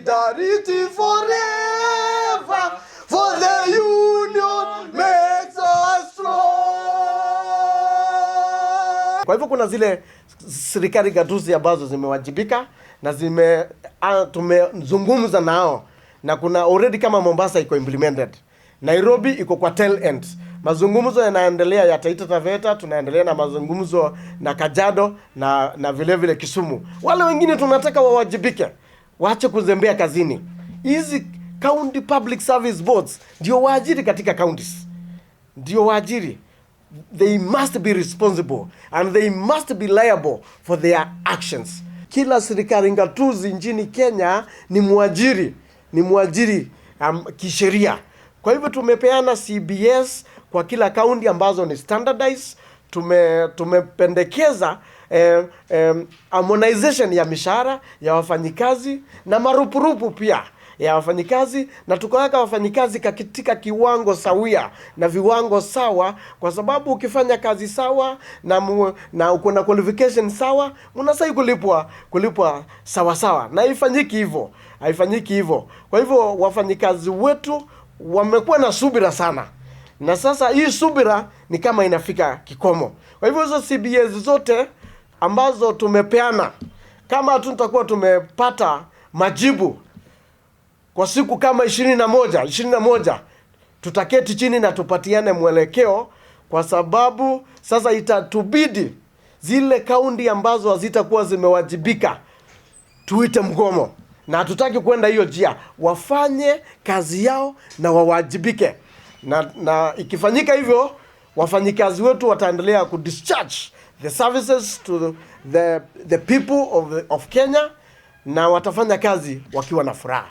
Solidarity forever, for the union makes us strong. Kwa hivyo kuna zile serikali gatuzi ambazo zimewajibika na tumezungumza nao na kuna already kama Mombasa iko implemented, Nairobi iko kwa tail end. Mazungumzo yanaendelea ya Taita Taveta, tunaendelea na mazungumzo na Kajiado na vile vile Kisumu. Wale wengine tunataka wawajibike, waache kuzembea kazini. Hizi county public service boards ndio waajiri katika counties, ndio waajiri. They must be responsible and they must be liable for their actions. Kila serikali ngatuzi nchini Kenya ni mwajiri kisheria. Kwa hivyo tumepeana CBS kwa kila kaunti ambazo ni standardized. Tumependekeza harmonization ya mishahara ya wafanyikazi na marupurupu pia ya wafanyikazi, na tukaweka wafanyikazi katika kiwango sawia na viwango sawa, kwa sababu ukifanya kazi sawa na uko na qualification sawa, unastahili kulipwa sawa sawa, na haifanyiki hivyo, haifanyiki hivyo. Kwa hivyo wafanyikazi wetu wamekuwa na subira sana, na sasa hii subira ni kama inafika kikomo. Kwa hivyo hizo CBS zote ambazo tumepeana, kama hatutakuwa tumepata majibu kwa siku kama 21, 21, tutaketi chini na tupatiane mwelekeo, kwa sababu sasa itatubidi zile kaunti ambazo hazitakuwa zimewajibika tuite mgomo, na hatutaki kwenda hiyo njia. Wafanye kazi yao na wawajibike, na ikifanyika hivyo wafanyikazi wetu wataendelea kudischarge the services to the people of Kenya na watafanya kazi wakiwa na furaha.